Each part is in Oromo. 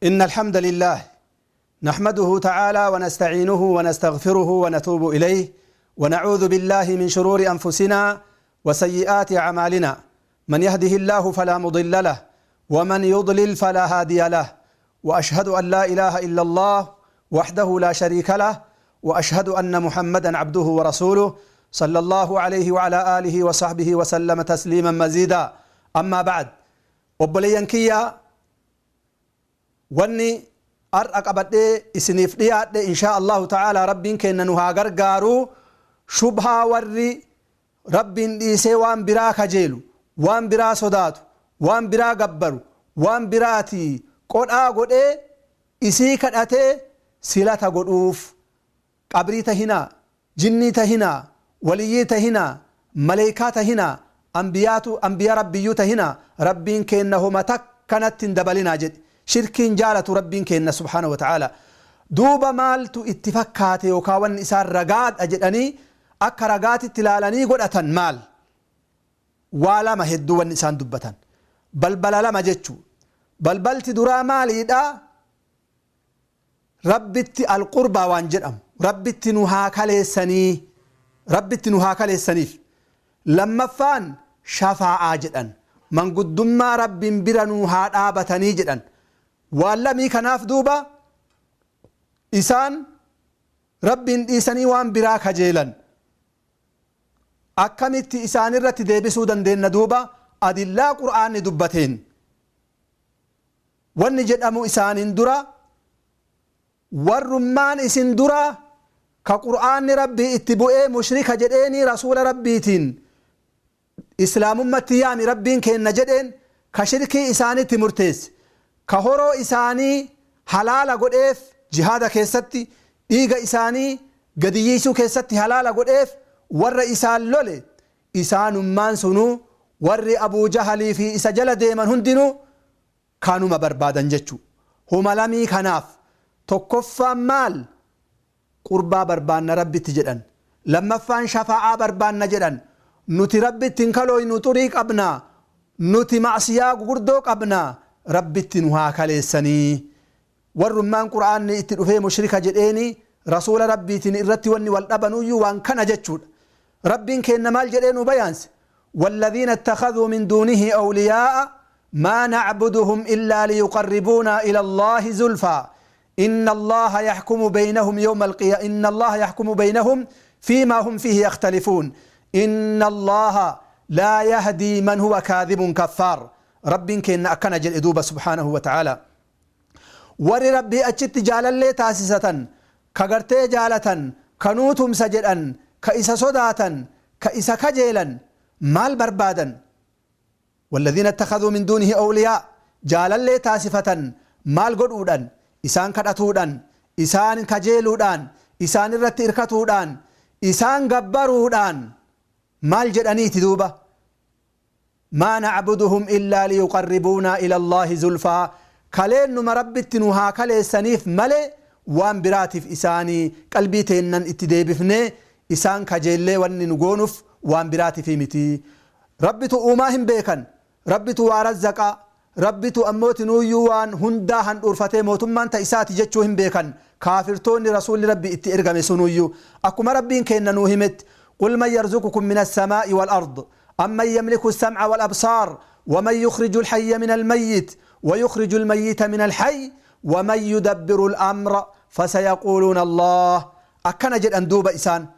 إن الحمد لله نحمده تعالى ونستعينه ونستغفره ونتوب إليه، ونعوذ بالله من شرور أنفسنا وسيئات أعمالنا. من يهده الله فلا مضل له ومن يضلل فلا هادي له، وأشهد أن لا إله إلا الله وحده لا شريك له، وأشهد أن محمدا عبده ورسوله صلى الله عليه وعلى آله وصحبه وسلم تسليما مزيدا. أما بعد، obboleeyyan kiyya، wanni har'a qabadhee isiniif dhiyaadhe، إن شاء الله تعالى Rabbiin keenya nu haa gargaaru، shubhaa warri Rabbiin dhiisee waan biraa kajeelu, waan biraa sodaatu, waan biraa gabbaru, waan biraatii qodhaa godhee isii kadhatee silata godhuuf, qabrii tahinaa, jinnii tahinaa, waliyyii tahinaa, maleeykaa tahinaa, ambiyaatu ambiya Rabbiyyuu tahinaa, Rabbiin keenna homa takkanatti hin dabalinaa jedhe. Shirkiin jaalatu Rabbiin keenna سبحانه وتعالى. Duuba maaltu itti fakkaate yookaan wanni isaan ragaadha jedhanii akka ragaatitti ilaalanii godhatan maal? Waa lama hedduu wanni isaan dubbatan, balbala lama jechuu. Balbalti duraa maaliidha? Rabbitti القربى waan jedhamu, Rabbitti nu haa kaleessanii, Rabbitti nu haa kaleessaniif. Lammaffaan shafaa'aa jedhan, manguddummaa Rabbiin bira nu haa dhaabatanii jedhan. Waan lamii kanaaf duuba isaan Rabbiin dhiisanii waan biraa kajeelan. Akkamitti isaan irratti deebisuu dandeenya? Duuba adillaa Qur'aanni dubbateen wanni jedhamu isaanin dura, warrummaan isin dura ka Qur'aanni Rabbii itti bu'ee mushrika jedheeni, rasuula Rabbiitiin islaamummatti yaami Rabbiin kenna jedheen, ka shirkii isaanitti murteesse, ka horoo isaanii halaala godheef, jihaada keessatti dhiiga isaanii gadiyyiisuu keessatti halaala godheef, warra isaan lole, isaanummaan sunuu warri Abuu Jahalii fi isa jala deeman hundinuu kanuma barbaadan jechuu. Huma lamii kanaaf, tokkoffaan maal? Qurbaa barbaanna Rabbitti jedhan. Lammaffaan shafaa'aa barbaanna jedhan. Nuti Rabbitti hin kalooynu, xurii qabnaa, nuti macsiyaa gugurdoo qabnaa, Rabbitti nu haa kaleessanii. Warrummaan Qur'aanni itti dhufee mushrika jedheeni rasuula Rabbiitiin irratti wanni wal dhabanuyyuu waan kana jechuudha. Rabbiin kenna maal jedhee nu bayaanse? والذين اتخذوا من دونه أولياء ما نعبدهم إلا ليقربونا إلى الله زلفى إن الله يحكم بينهم يوم القيامة إن الله يحكم بينهم فيما هم فيه يختلفون إن الله لا يهدي من هو كاذب كفار. Rabbiin keenya akkana jedhe duuba سبحانه وتعالى. Warri Rabbii achitti jaalallee taasisatan, ka gartee jaalatan, ka nuutumsa jedhan, ka isa sodaatan, ka isa kajeelan, maal barbaadan? والذين اتخذوا من دونه أولياء، jaalallee taasifatan maal godhuudhan? Isaan kadhatuudhan, isaan kajeeluudhaan, isaan irratti irkatuudhaan, isaan gabbaruudhaan. Maal jedhaniiti duuba? ما نعبدهم إلا ليقربونا إلى الله زلفى، kaleennuma Rabbitti nu haa kaleessaniif malee waan biraatiif isaanii qalbii teennan itti deebifnee isaan kajeellee wanni nu goonuuf waan biraatiif miti. Rabbitu uumaa hin beekan, Rabbitu waa razzaqaa, Rabbitu ammooti nuuyyuu waan hundaa handhuurfatee mootummaan ta isaati jechuu hin beekan kaafirtoonni rasuulli Rabbi itti ergame sunuyyuu. Akkuma Rabbiin kenna nuu himetti: قل من يرزقكم من السماء والأرض أمن يملك السمع والأبصار ومن يخرج الحي من الميت ويخرج الميت من الحي ومن يدبر الأمر فسيقولون الله. Akkana jedhan duuba isaan.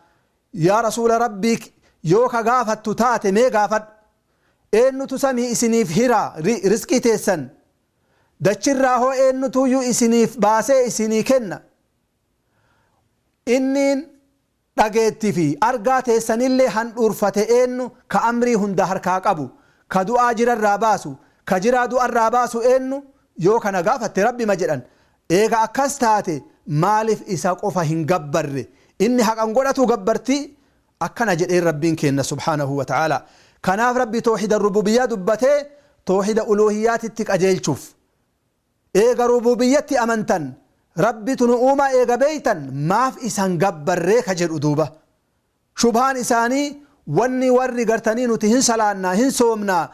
Yaa rasuula Rabbii, yoo ka gaafattu taate mee gaafadhu: eenyutu samii isiniif hira rizqii teessan? Dachirraa hoo eenyutuyyuu isiniif baasee isinii kenna? Inniin dhageetti fi argaa teessanillee handhuurfate eenyu? Ka amrii hunda harkaa qabu, ka du'aa jirarraa baasu, ka jiraa du'arraa baasu eenyu? Yoo kana gaafatte Rabbima jedhan. Eega akkas taate maaliif isa qofa hin gabbarre? Inni haqan godhatu gabbartii. Akkana jedheen Rabbiin kenna سبحانه وتعالى. Kanaaf Rabbi tooxida rububiyyaa dubbatee tooxida uluhiyyaatitti qajeelchuuf. Eega rububiyyatti amantan, Rabbitu nu uumaa eega beeytan, maaf isan gabbarree ka jedhu duuba shubhaan isaanii. Wanni warri gartanii nuti hin salaannaa, hin soomnaa,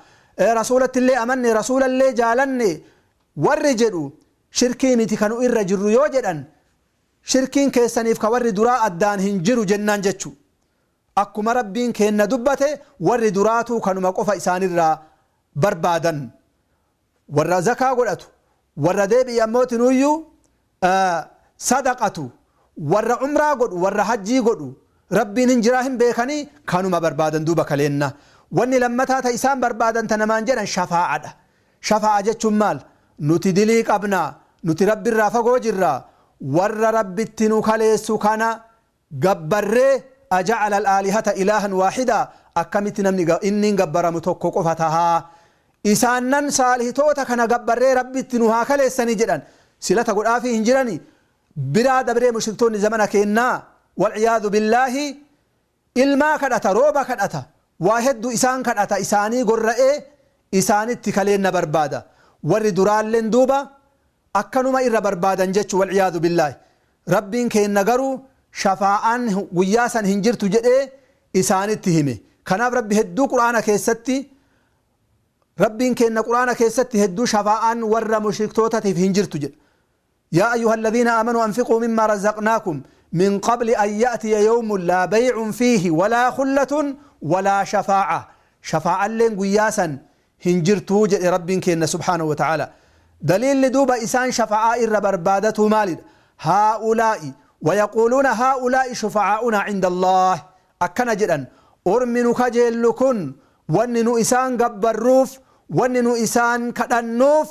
rasuulatti illee amanne, rasuulallee jaalanne warri jedhu Shirkii miti kanu irra jirru yoo jedhan, shirkiin keessaniif ka warri duraa addaan hin jiru jennaan jechu. Akkuma Rabbiin keenna dubbate, warri duraatuu kanuma qofa isaanirraa barbaadan. Warra zakaa godhatu, warra deebi'i ammootinuyyuu sadaqatu, warra umraa godhu, warra hajjii godhu, Rabbiin hin jiraa hin beekanii kanuma barbaadan. Duuba kaleenna wanni lammataa ta isaan barbaadan ta namaan jedhan shafaa'adha. Shafaa'a jechuun maal? Nuti dilii qabnaa, nuti Rabbirraa fagoo jirra, warra Rabbitti nu kaleessu kana gabbarree. Ajacala alaalihata ilaahan waaxida, akkamitti namni inni gabbaramu tokko qofa tahaa? Isaannan saalihitoota kana gabbarree Rabbitti nu haa kaleessanii jedhan. Silata godhaafii hin jirani. Biraa dabree mushriktoonni zamana keennaa, walciyaadu billaahi, ilmaa kadhata, rooba kadhata, waa hedduu isaan kadhata, isaanii gorra'ee isaanitti kaleenna barbaada. Warri duraalleen duuba akkanuma irra barbaadan jechu, walciyaadu billaahi. Rabbiin keenna garuu shafaa'aan guyyaa san hin jirtu jedhee isaanitti hime. Kanaaf Rabbi hedduu Qur'aana keessatti, Rabbiin keenna Qur'aana keessatti hedduu shafaa'aan warra mushriktootaatiif hin jirtu jedha. يا أيها الذين آمنوا أنفقوا مما رزقناكم من قبل أن يأتي يوم لا بيع فيه ولا خلة ولا شفاعة. شفاعة لين قياسا هنجرتو جد رب كينا سبحانه وتعالى. دليل دوبا إسان شفاعة إر بربادته مالد. هؤلاء ويقولون هؤلاء شفعاؤنا عند الله، أكنا جدا أرمن كجلكن وننو إسان قبروف وننو إسان كدنوف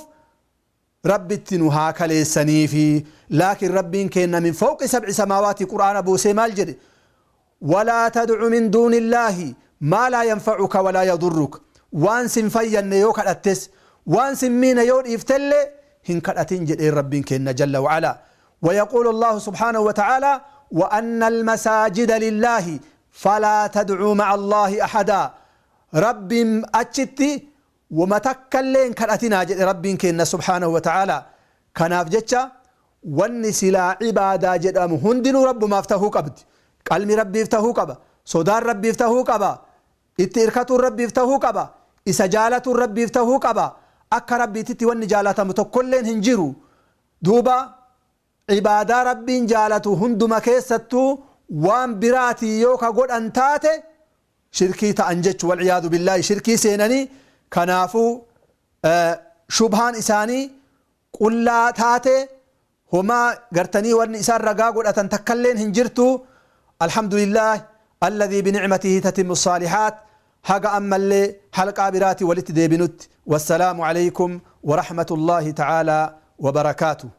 ربي نها كليسني. لكن ربي كان من فوق 7 سماوات قرآن بوسي مال: ولا تدع من دون الله ما لا ينفعك ولا يضرك. وان سن فين يو كدتس، وان سن مين يو افتل هن كدتين جد ربي كان جل وعلا. ويقول الله سبحانه وتعالى: وأن المساجد لله فلا تدعوا مع الله أحدا. ربي أتشتي وما تكلين كرأتنا جد ربي كنا سبحانه وتعالى. كناف جتشا واني سلا عبادة جدام هندن رب ما افتهو قبد، قلمي ربي افتهو قبا، صدار ربي افتهو قبا، اتركة ربي افتهو قبا، إسجالة ربي افتهو قبا. أكا ربي تتي واني جالة متكلين هنجرو. دوبا عبادة ربي جالة هندما كيستو وان براتي يوكا قد أنتاتي شركي تأنجج، والعياذ بالله شركي سينني. كنافو شبهان إساني قل لا تاتي هما قرتني وان إسان رقا قد أتنتكلين هنجرتو. الحمد لله الذي بنعمته تتم الصالحات. حق أما اللي حلقة براتي ولت ديبنت. والسلام عليكم ورحمة الله تعالى وبركاته.